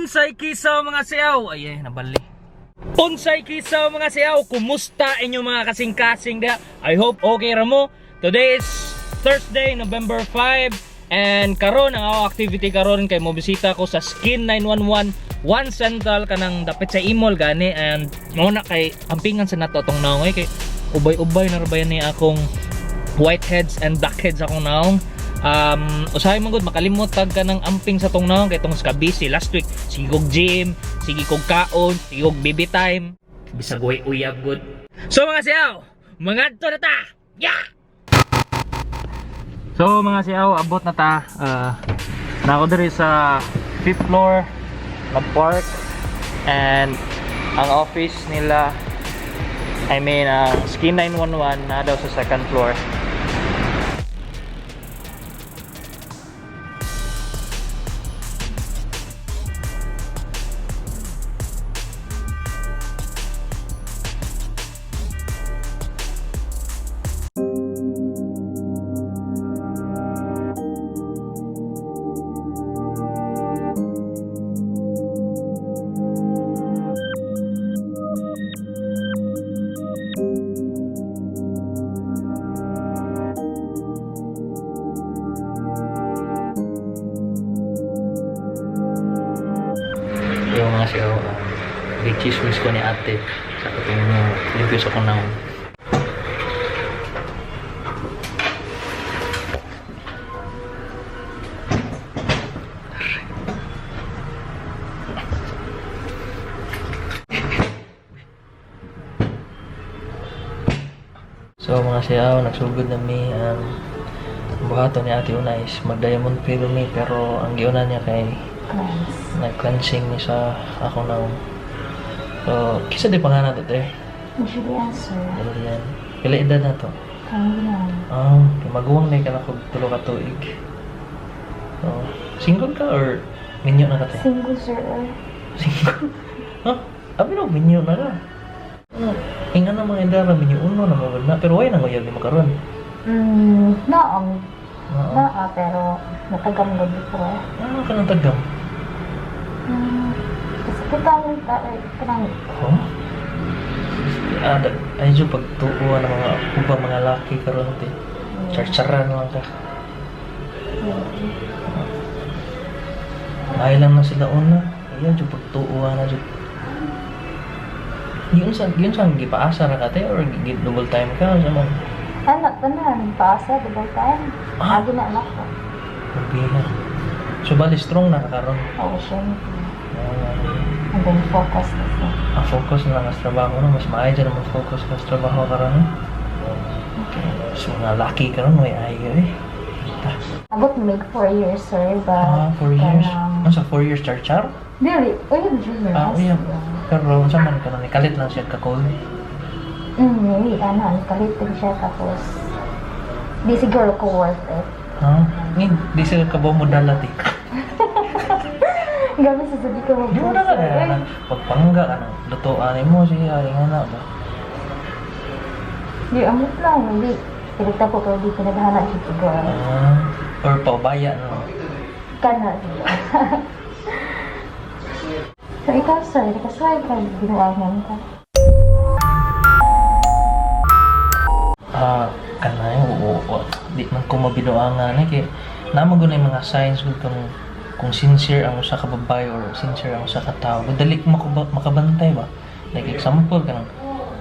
Unsay kisaw, mga siyaw? Ay, ay, nabali. Unsay kisaw, mga siyaw? Kumusta inyo mga kasing-kasing da? I hope okay ra mo. Today is Thursday, November 5. And karon ang ako activity karon kay mo bisita ko sa Skin 911 One Central kanang dapit sa Imol gani, and mao na kay ampingan sa nato atong naong eh, kay ubay-ubay na ra ba yan ni akong whiteheads and blackheads akong naong. Usahay man gud makalimot tag ka ng amping sa tong naong kay tong ska busy last week, sige kog gym, sige kog kaon, sige kog baby time, bisag way uyab gud. So mga siyaw, mangadto na ta, yeah! So mga siyaw, abot na ta. Na ako diri sa 5th floor nag-park, and ang office nila, I mean, ang Skin 911 na daw sa second floor. Yung mga siya, big chismis ko ni ate sa katong limpyo sa kunaw. So mga siyaw, nagsugod na mi. Ang buhaton ni ate una is mag-diamond peel mi, pero ang giuna niya kay Cleanse. nag-cleansing ni sa ako na. So, kisa di pa nga nato, te? Julian, sir. Julian. Pila edad na to? Kaya lang. Ah, kay maguwang na ka na kog tulo ka tuig. So, single ka or minyo na ka, te? Single, sir. Single? Huh? Abi no, minyo na ka. Ano? Inga na mga edara, minyo uno na mga na. Pero why nang uyab ni mo karon? Naong. Oo. Naa, pero natagam gud before. Ano ka nang tagam? Kasi kitang, kanang, Huh? Ah, ay jo pagtuo ng mga ubang mga laki karon, te. Charcharan lang ka. Ay lang na sila una. Iya jo pagtuo na jo. Yun sa gipaasa ra ka, te, or double time ka sa man? Anak, tanan, paasa, double time. Ah. Agi na anak ko. Mabiha. So bali strong na ka karon. Oo, syempre. Ah, And then focus kasi. ang focus na lang sa trabaho no, mas maayo dyan ang focus ka sa trabaho karon. No? Okay. So mga laki karon may ayo eh. Ta. Abot mig 4 years, sir, but Ah, 4 years. kanang- Ano sa 4 years char-char? Dili, uyab jud. Ah, uyab. Pero unsa man ka nang kalit lang siya ka cold. Hindi, ano, kalit din siya, tapos di siguro ko worth it. Ha? Ngin, di sila ka ba mo dala ti? Gabi sa sabi ko Di mo na ka na. Pagpangga ka nang lutuan mo siya nga na ba. Di, amot lang, hindi. Pinagta ko pero di pinaghanap siya siguro. Ah, or paubaya no. Kana siya. So ikaw, sir, nakasuhay ka, binuangan ka. Ah, kanay oo, oo. Di man ko mabinuangan eh kay naman gud na yung mga signs gud kung sincere ang usa ka babae or sincere ang usa ka tawo. Dali ko makabantay ba. Like example kanang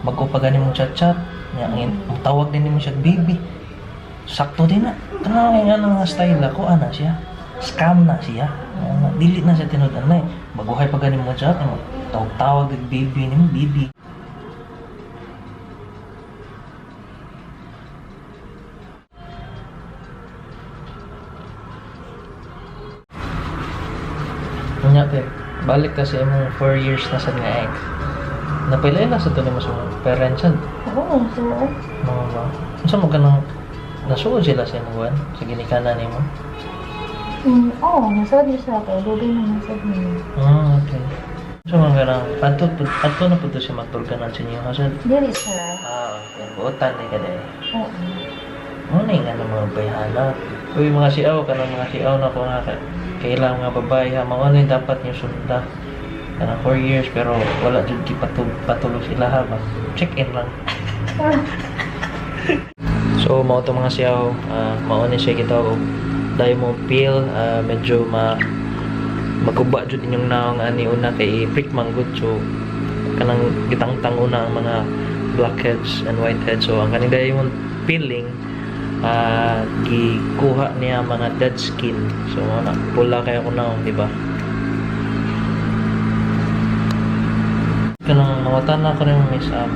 bago pa gani mong chat-chat, nya ang tawag din nimo siya baby. Sakto din na. Kanang nga nga style ako ana siya. Scam na siya. Ana, dili na siya tinud anay. Baguhay pa gani mo chat, mo tawag-tawag og baby nimo baby. Nya te, balik ka sa imong 4 years na sad nga ex. Napilay na sa to nimo sa mga parents sad. Oo, sir. Mga ba? Unsa mo ganang nasuod sila sa imong kuan sa ginikanan nimo? Oo, nasuod niya siya kay dugay naman sa niya. Ah, okay. Unsa man ganang adto adto na pud to siya magturganan sa inyo hasad. Dili, sir. Ah, okay. Buotan ni ka dai. Oo. Ano na nga ng mga bayhana. Uy, mga siaw, kanang mga siaw na ko nga kailang mga babae ha, mao na yung dapat niyo sunda. Kanang 4 years pero wala jud gipatulog sila ha ba. Check in lang. So mao to, mga siyaw, mao ni siya kita og diamond peel, medyo maguba jud inyong naong ani una kay prick man gud, so kanang gitangtang una ang mga blackheads and whiteheads. So ang kaning diamond peeling, gikuha niya mga dead skin, so mao na pula kayo ko naong, di ba? Kanang mangutana ko nimo, Miss Ab,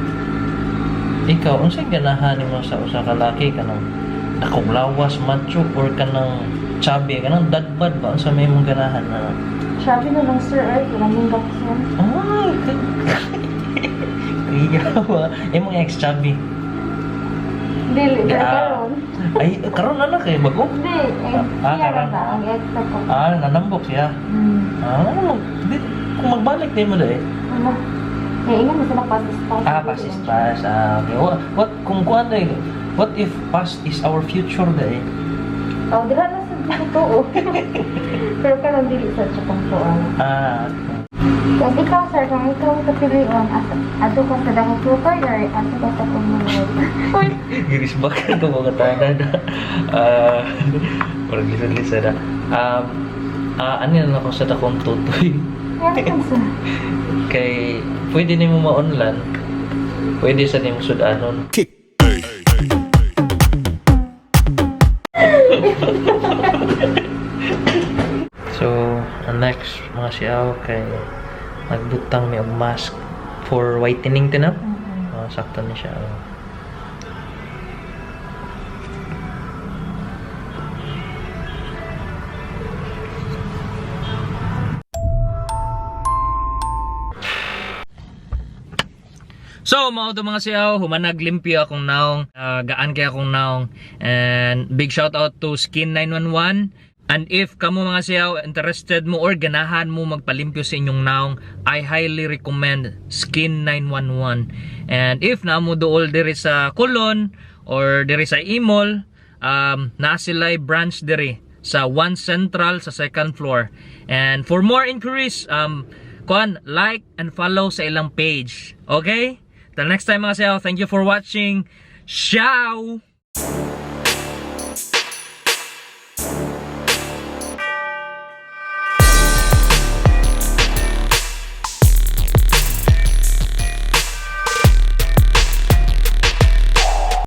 ikaw, unsay ganahan nimo sa usa ka laki? Kanang dakong lawas, macho, or kanang chubby, kanang dad bod ba? Unsa may imong ganahan na? Sabi na lang, sir, ay, pinaminggat sir. Ay, kaya ba? Imong ex chubby? Dili, pero Ah. karon. Ay, karon na kay bago. Hindi, eh, Ah, siya karon. ra ba? Ang ex ko. Ah, nanambok siya. Ah, ano mag, di, kung magbalik din mo dai. Ano? Eh, ingan mo sila past is past. Ah, past is past. Ah, okay. What kung kuan dai, what if past is our future dai? Oh, dira na sa totoo. Pero karon dili sa siya kung kuan. Ah, Tapos ikaw, sir, kung ikaw ang kapilion, ato ka sa dakong tutoy or ato ka sa kumulod? Uy! Giris ba ka ito mga tanan? Ah, parang lisa-lisa na. Ano na ako sa dakong tutoy? Meron ka, sir. Kay, pwede nimo maunlan. Pwede sa nimo sudanon. Kick. So, ang next, mga siyaw, kay nagbutang mi og mask for whitening tinap. Ah, sakto ni siya. Oh. So, mao to, mga siyaw, humanag limpyo akong naong, gaan kay akong naong. And big shout out to Skin 911. And if kamo, mga siyaw, interested mo or ganahan mo magpalimpyo sa inyong naong, I highly recommend Skin 911. And if naa mo duol diri sa Colon or diri sa Imol, naa sila'y branch diri sa One Central sa second floor. And for more inquiries, kuan, like and follow sa ilang page. Okay? Till next time, mga siyaw, thank you for watching. Ciao!